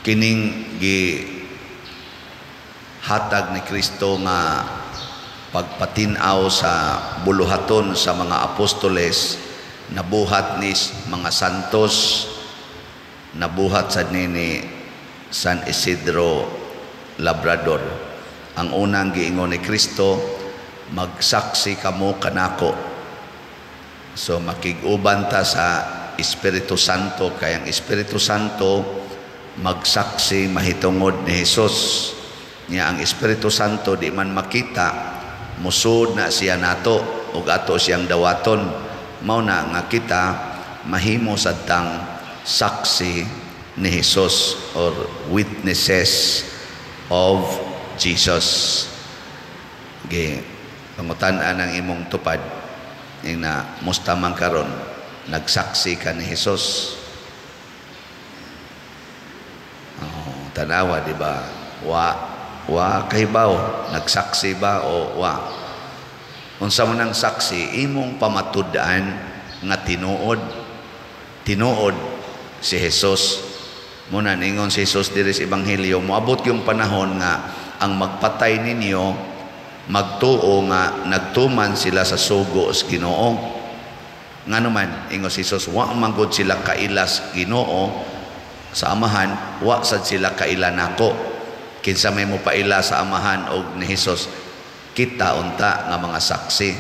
Kining gi hatag ni Kristo nga pagpatin-aw sa buluhaton sa mga apostoles, nabuhat ni mga santos, nabuhat sa ni San Isidro Labrador. Ang unang giingon ni Kristo, "Magsaksi kamo kanako." So makig-uban ta sa Espiritu Santo kay ang Espiritu Santo magsaksi mahitungod ni Jesus. Nya ang Espiritu Santo di man makita, musod na siya nato ug ato siyang dawaton. Mao na nga kita mahimo sad tang saksi ni Jesus or witnesses of Jesus. Ge pangutan-an ang imong tupad ing na, "Musta man karon? Nagsaksi ka ni Jesus?" Oh, tanawa, di ba? Wa wa kahibaw nagsaksi ba o wa. Unsa man ang saksi? Imong pamatud-an nga tinuod tinuod si Jesus. Muna ningon si Jesus diri sa ebanghelyo, moabot yung panahon nga ang magpatay ninyo magtuo nga nagtuman sila sa sugo sa Ginoo. Ngano man, ingon si Jesus, wa man gud sila kaila sa Ginoo, sa Amahan, wa sad sila kaila nako. Kinsa may mopaila sa Amahan og ni Jesus? Kita unta nga mga saksi.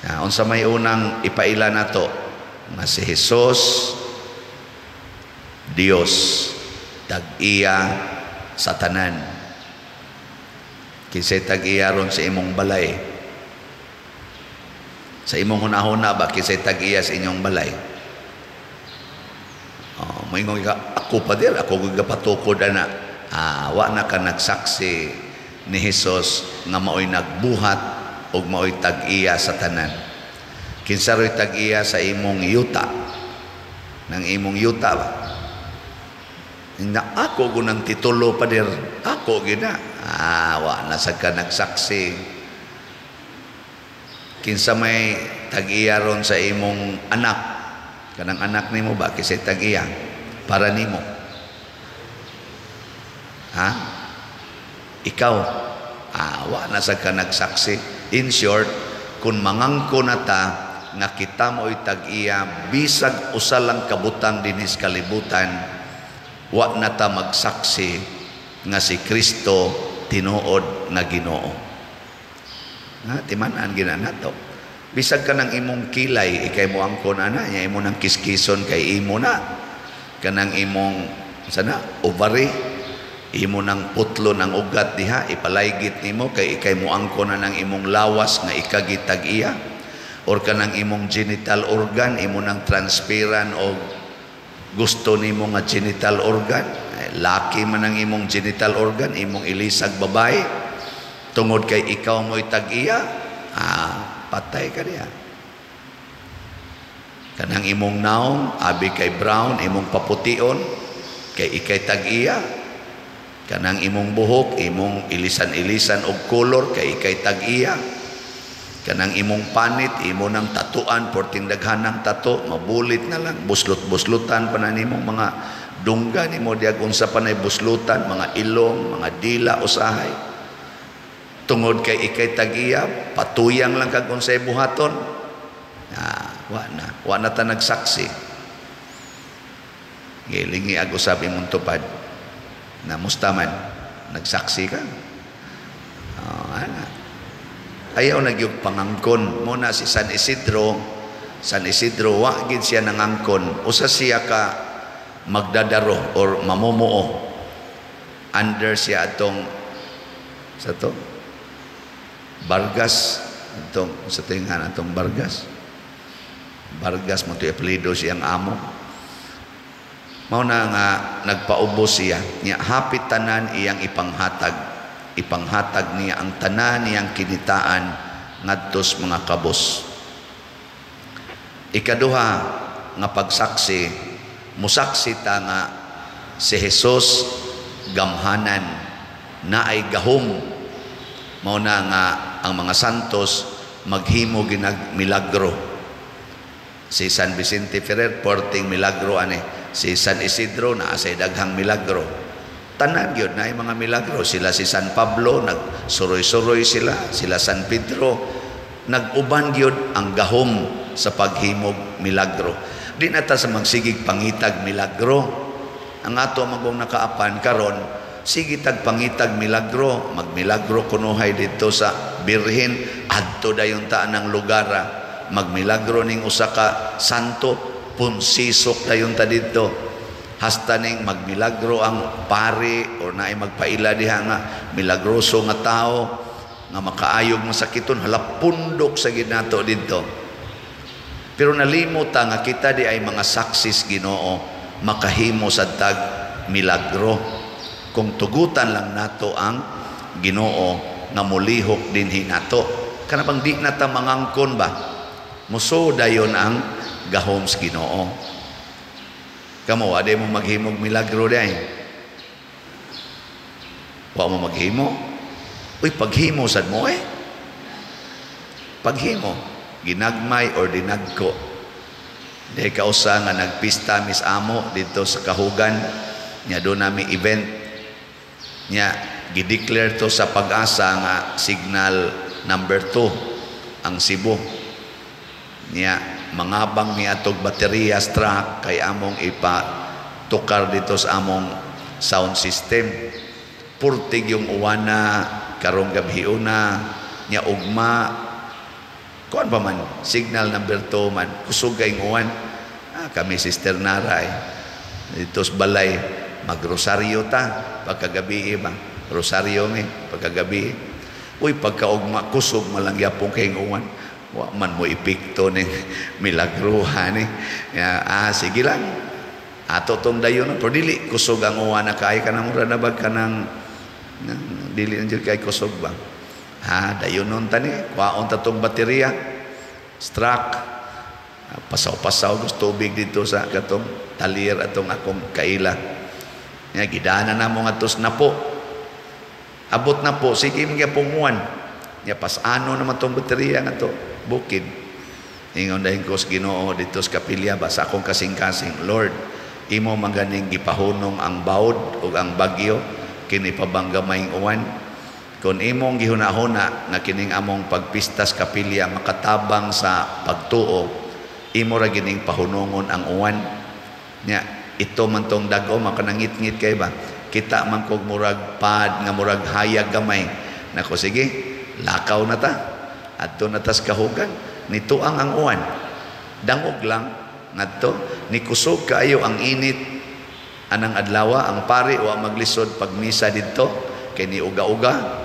Ya, unsa may unang ipaila nato? Nga si Jesus Dios, tag-iya sa tanan. Kinsay tag-iya ron sa imong balay? Sa imong hunahuna ba, kinsay tag-iya sa inyong balay? Oh, moingon ka, "Ako pa dir, ako gapatukod ana." Ah, wa na ka nagsaksi ni Jesus nga maoy nagbuhat ug maoy tag-iya sa tanan. Kinsa ro'y tag-iya sa imong yuta? Nang imong yuta ba? Na ako gunang titulo pa dir, ako gina. Ah, wa na sad ka nagsaksi. Kinsa may tag-iya ron sa imong anak? Kanang anak nimo ba, kinsay tag-iya para nimo? Ha? Ikaw. Ah, wa na sad ka nagsaksi. In short, kung mangangko na ta nga kita mo'y tag-iya bisag usa lang kabutang dinhi sa kalibutan, wa na ta magsaksi nga si Kristo tinuod nga Ginoo. Nga timan-an gina nato. Bisag ka ng imong kilay, ikay mo angkon ana, nya imo nang kiskison kay imo na. Kanang imong sana ovary, imo nang putlo ng ugat diha, ipalaygit nimo kay ikay mo angkon na ng imong lawas nga ikagitag iya. Or kanang imong genital organ, imo nang transferan og gusto nimo nga genital organ, eh, laki man ang imong genital organ, imong ilisag babae, tungod kay ikaw mo'y tag-iya, ah, patay ka diha. Kanang imong naong, abi kay brown, imong papution, kay ikay tag-iya. Kanang imong buhok, imong ilisan-ilisan og color, kay ikay tag-iya. Kanang imong panit, imo nang tatuan, porting daghan ng tato, mabulit na lang, buslot-buslutan pa na nimong mga dungga nimo diag unsa pa nay buslutan, mga ilong, mga dila usahay. Tungod kay ikay tag-iya, patuyang lang kag unsay buhaton. Ah, wa na, wa na ta nagsaksi. Gilingi ag usab imong tupad. Na musta man, nagsaksi ka? Oh, ana. Ayaw na gyud pangangkon. Muna si San Isidro, San Isidro wa gid siya nangangkon. Usa siya ka magdadaro or mamumuo. Under siya atong sa to Vargas, atong sa tingan atong Vargas. Vargas mo to apelyido siyang amo. Mao na nga nagpaubos siya. Nya hapit tanan iyang ipanghatag. Ipanghatag niya ang tanan niyang kinitaan ngadtos mga kabos. Ikaduha nga pagsaksi, musaksi ta nga si Jesus gamhanan, naay gahom. Mao na nga ang mga santos maghimo ginag milagro. Si San Vicente Ferrer, porting milagro ani. Si San Isidro naa say daghang milagro. Tanan gyud naay mga milagro. Sila si San Pablo nagsuroy-suroy sila, sila San Pedro nag-uban gyud ang gahom sa paghimog milagro. Di na ta sa magsigig pangitag milagro. Ang ato magong nakaapan karon, sige tag pangitag milagro, magmilagro kunuhay didto sa Birhen, adto dayon ta ng lugara. Magmilagro ning usa ka santo, punsisok dayon ta didto. Hasta ning magmilagro ang pari or naay magpaila diha nga milagroso nga tao nga makaayog masakiton, hala pundok sa gid nato didto. Pero nalimot ta nga kita di ay mga saksis Ginoo, makahimo sad tag milagro kung tugutan lang nato ang Ginoo nga molihok dinhi nato. Kana bang di na ta mangangkon ba, muso dayon ang gahom sa Ginoo. Kamo, ade mo maghimog milagro day. Wa mo maghimo. Uy, paghimo sad mo eh. Paghimo, ginagmay or dinagko. Di kausa nga nagpista mis amo dito sa Kahugan, nya do nami event. Nya gideclare to sa Pag-asa nga signal number 2 ang Cebu. Nya mangabang mi atog baterya truck kay among ipatukar dito sa among sound system. Purtig yung uwana karong gabhiuna, nya ugma kuan pa man signal number 2 man kusog kay uwan. Kami Sister Nara dito sa balay magrosaryo ta pagkagabi ba, rosaryo mi pagkagabi. Uy, pagkaugma kusog malang gyapon kay uwan. Wa man mo epekto ning milagruhan ni. Sige lang. Ato tong dayon pero dili kusog ang uwan na kay kanang mura na bag kanang dili na jud kay kusog ba. Ha, dayon nun tani, kwaon ta tong baterya. Struck. Pasaw-pasaw gusto tubig dito sa katong talir atong akong kaila. Nya gidana na mo ngadto sa Napo. Abot na po, sige magyapong uwan. Nya pasano naman tong baterya ngadto bukid. Ingon dahin ko sa Ginoo dito sa kapilya ba sa akong kasing-kasing, Lord, imo man ganing gipahunong ang bawd ug ang bagyo kini pabanggamayng uwan. Kung imong gihuna-huna nga kining among pagpistas kapilya makatabang sa pagtuo, imo ra gining pahunongon ang uwan. Nya ito man tong dag-o makanangit-ngit kay ba. Kita man kog murag pad nga murag hayag gamay. Nako sige, lakaw na ta. Adto na tas Kahugan, nituang ang uwan. Dangog lang ngadto, nikusog kaayo ang init anang adlawa, ang pari wa maglisod pagmisa didto kay ni uga-uga.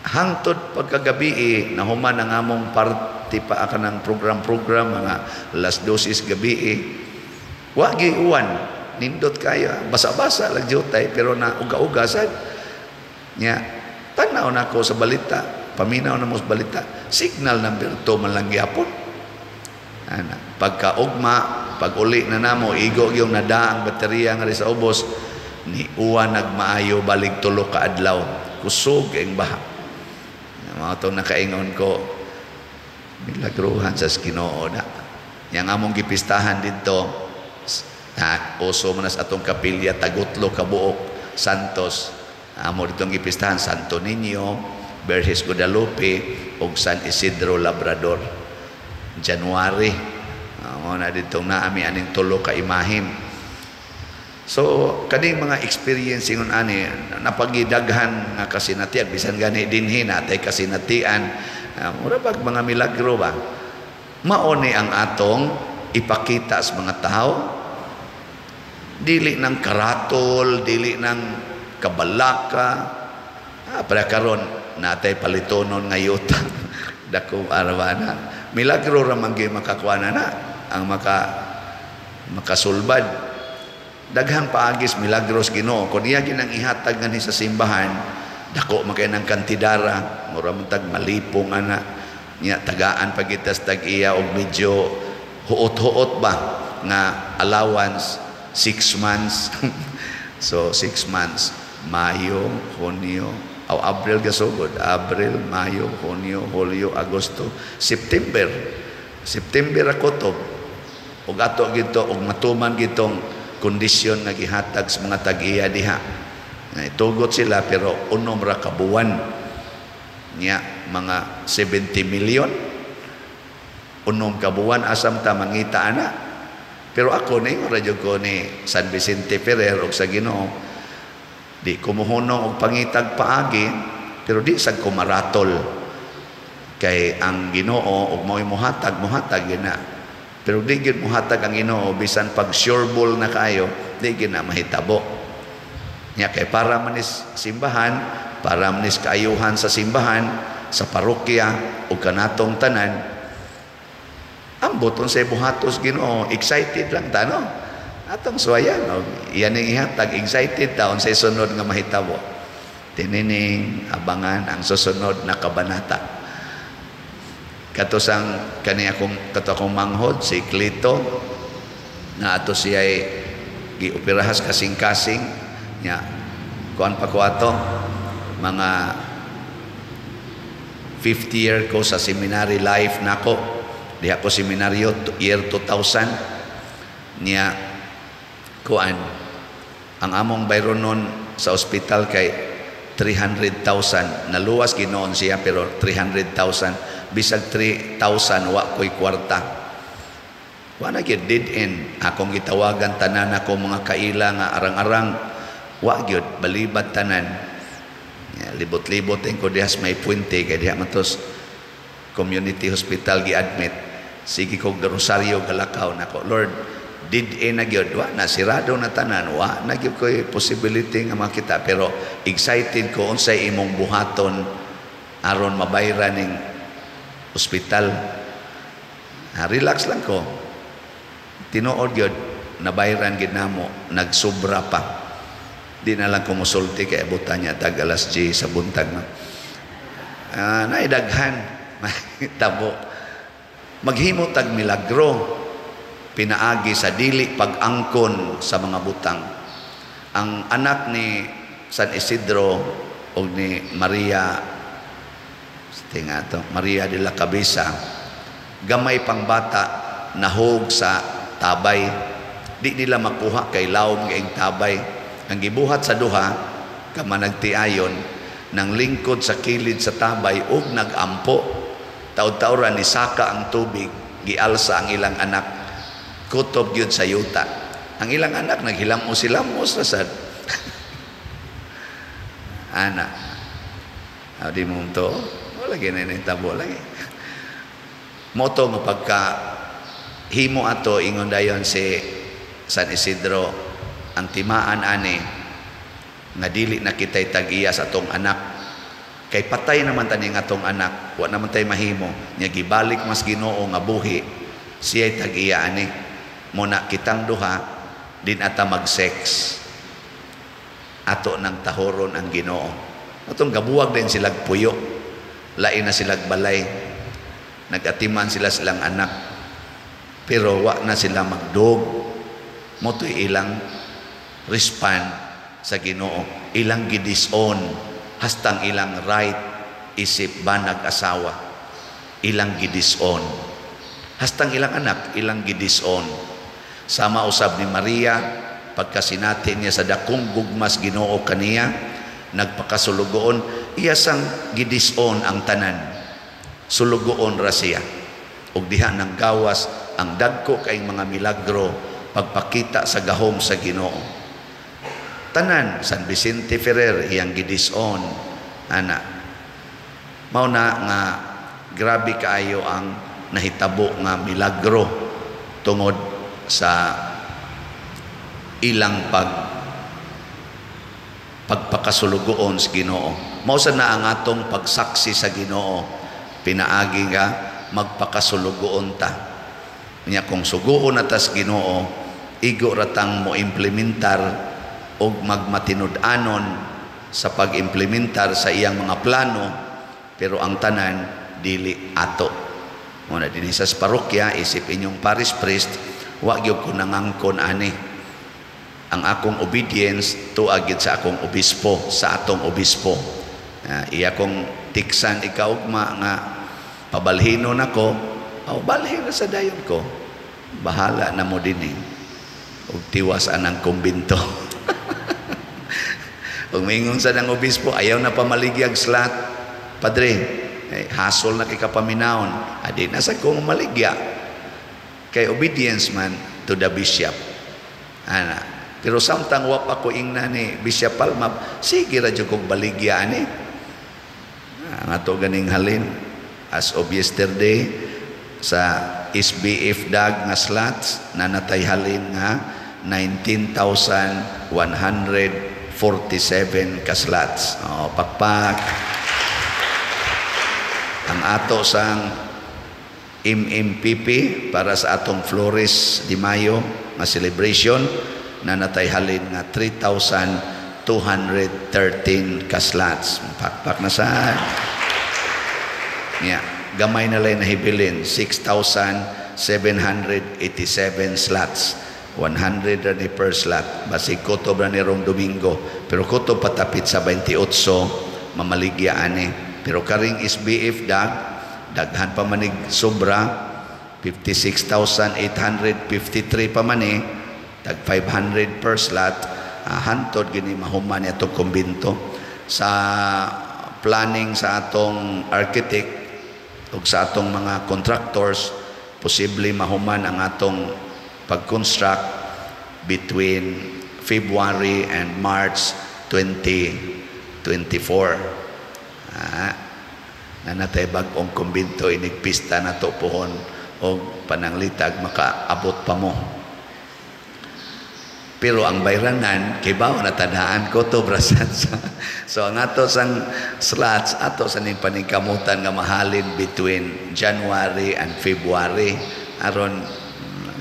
Hangtod pagkagabi nahuman ang among party pa kanang program-program mga alas 12 gabi. Wa gi uwan, nindot kayo, basa-basa lang jutay pero na uga-uga sad. Nya tanaw nako sa balita, paminaw na mo sa balita, signal number 2 man lang gyapon. Ana, pagkaugma, pag uli na namo, igo yung nada ang baterya nga sa ubos, ni uwan nagmaayo balik tulo ka adlaw, kusog ang baha. Mga itong nakaingon ko, milagruhan sa Ginoo na. Yang among gipistahan dito, na uso man sa atong kapilya, tagutlo kabuok, Santos. Amo ditong gipistahan, Santo Niño, Verges Guadalupe, ug San Isidro Labrador. January. Amo na ditong naami aning tulo ka imahin. So, kaning mga experience ingon ani napagidaghan nga kasinatian bisan gani dinhi natay kasinatian, mura bag mga milagro ba. Mao ni ang atong ipakita sa mga tao. Dili ng karatol, dili ng kabalaka. Para karon natay palitonon nga yuta. Dako arwana. Milagro ra man gyud makakuha na ang makasulbad. Daghang paagis milagros Ginoo. Kun iya ginang ihatag ngani sa simbahan, dako man kay ng kantidara, mura man tag malipong ana. Nya tagaan pa kita sa tag-iya og medyo huot-huot ba nga allowance 6 months. So 6 months, Mayo, Hunyo, aw Abril gasugod, Abril, Mayo, Hunyo, Hulyo, Agosto, September. September ako to. Ug ato gito og matuman gitong kondisyon nga gihatag sa mga tag-iya diha. Tugot sila pero unom ra ka buwan. Nya mga 70 million unom ka buwan, asam ta mangita ana? Pero ako ni radyo ko ni San Vicente Ferrer og sa Ginoo, di ko mohunong og pangitag paagi, pero di sad ko maratol kay ang Ginoo og mao'y mohatag, mohatag gyud na. Pero di gyud mohatag ang Ginoo bisan pag sure ball na kaayo, di gyud na mahitabo. Nya kay para manis simbahan, para manis kaayuhan sa simbahan, sa parokya o kanatong tanan. Ambot unsay buhatos Ginoo, excited lang ta, no? Atong suwayan og iyan ning ihatag, excited ta unsay sunod nga mahitabo. Tinining abangan ang susunod na kabanata. Kato sang kani akong kato akong manghod si Clito na ato siya gioperahas kasing-kasing niya, kuan pa ko ato, mga 50 year ko sa seminary life nako. Diha ko seminaryo year 2000 niya. Kuan ang among bayronon sa ospital kay 300,000. Naluwas ginoon siya, pero 300,000, bisag 3,000 wa ko'y kwarta. Wa na gyud, dead end. Akong gitawagan tanan ako mga kaila nga arang-arang, wa gyud, balibad tanan. Libot-libot ko diha sa may puente kay diha man tos community hospital gi-admit. Sige ko rosaryo, galakaw nako, "Lord, dead end na gyud, wa na, sirado na tanan, wa na gyud ko'y possibility nga makita." Pero excited ko unsay imong buhaton aron mabayran ning ospital. Ha, relax lang ko. Tinuod gyud, nabayran gyud namo, nagsubra pa. Di na lang ko musulti kay abutan niya tag alas 10 sa buntag, no? Naidaghan tabo maghimo tag milagro pinaagi sa dili pag-angkon sa mga butang. Ang anak ni San Isidro o ni Maria, tinga to, Maria de la Cabeza, gamay pang bata nahog sa tabay. Di nila makuha kay lawom kaayong tabay. Ang gibuhat sa duha ka managtiayon, nang lingkod sa kilid sa tabay ug nagampo. Taud-tauran ni saka ang tubig, gialsa ang ilang anak, kutob gyud sa yuta. Ang ilang anak naghilamos hilamos ra sad ana. Ah, di mo to, wala gyud na tabo lagi moto nga pagka himo ato. Ingon dayon si San Isidro, ang timaan ani nga dili na kita'y tag-iya sa atong anak kay patay naman tani nga atong anak, wa naman tay mahimo nya. Gibalik mas Ginoo nga buhi, siya'y tag-iya ani mo na. Kitang duha din ata mag-sex, ato nang tahoron ang Ginoo. Atong gabuwag din silag puyo, lain na silag balay, nagatiman sila silang anak, pero wa na sila magdog. Mo to'y ilang respond sa Ginoo. Ilang gidisown hastang ilang right isip banag asawa, ilang gidisown hastang ilang anak, ilang gidisown. Sama usab ni Maria, pagkasinati niya sa dakong gugmas Ginoo kaniya, nagpakasulugoon, iya sang gidisown ang tanan, sulugoon ra siya. Ug diha nang gawas ang dagko kay mga milagro, pagpakita sa gahom sa Ginoo. Tanan, San Vicente Ferrer, iyang gidisown ana. Mao na nga grabe kaayo ang nahitabo nga milagro tungod sa ilang pagpakasulugoon sa Ginoo. Mao sa na ang atong pagsaksi sa Ginoo pinaagi nga magpakasulugoon ta. Nya kung suguon na tas Ginoo, igo ratang mo implementar og magmatinud-anon sa pag-implementar sa iyang mga plano, pero ang tanan dili ato. Muna dinhi sa parokya, isip inyong parish priest, wa gyud ko nangangkon ani. Ang akong obedience tuag gyud sa akong obispo, sa atong obispo. Iya kong tiksan ikaugma nga pabalhino nako, aw balhin na sa dayon ko. Bahala na mo dinhi. Ug tiwas anang kumbinto. Ug mingon sa nang obispo, "Ayaw na pamaligyag slot, padre. Eh, hasol na kay kapaminawon." Adi na sa kong maligya. Kay obedience man to the bishop. Ana. Pero samtang wa pa ko ingna ni Bishop Palma, sige ra jud kog baligya ani. Ang ato ganing halin as of yesterday sa SBF DAG nga slots nanatay halin nga 19,147 ka slots. Oh, pakpak. Ang ato sang MMPP para sa atong Flores de Mayo nga celebration nanatay halin nga 3,213 ka slots. Pakpak na sa. Nya, gamay na lang nahibilin, 6,787 slots. 100 ra ni per slot. Basig kutob ra ni rong Domingo. Pero kutob patapit sa 28 mamaligya ani. Pero karing SBF DAG, daghan pa manig sobra, 56,853 pa man tag 500 per slot, hantod gini mahuman ni atong kumbinto. Sa planning sa atong architect ug sa atong mga contractors, posible mahuman ang atong pag-construct between February and March 2024. Nanatay bag-ong kumbinto inig pista na to pohon o pananglitag makaabot pa mo. Pero ang bayranan, kay bawo natadaan ko to brasan sa. So ang ato sang slots, ato sa ning paningkamutan nga mahalin between January and February aron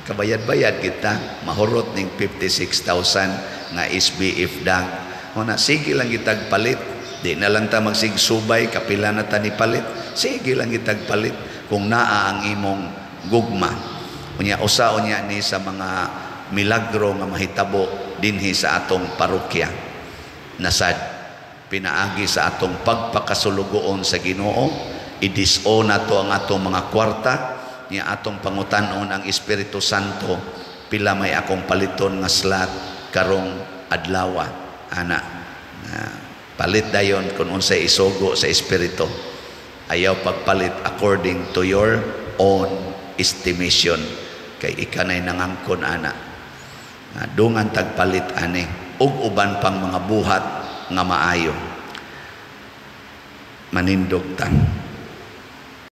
kabayad-bayad kita mahurot ning 56,000 nga SBF DAG. Una, sige lang kitag palit. Di na lang ta magsigsubay kapila na ta ni palit. Sige lang kitag palit kung naa ang imong gugma. Unya usa unya ni sa mga milagro nga mahitabo dinhi sa atong parokya. Nasad pinaagi sa atong pagpakasulugoon sa Ginoo, idis-o nato ang atong mga kwarta, niya atong pangutanon ang Espiritu Santo, "Pila may akong paliton nga slot karong adlawa?" Ana. Na, palit dayon kung unsay isugo sa Espiritu. Ayaw pagpalit according to your own estimation kay ikanay nangangkon ana. Na, dungan tagpalit ani ug uban pang mga buhat nga maayo. Manindog ta.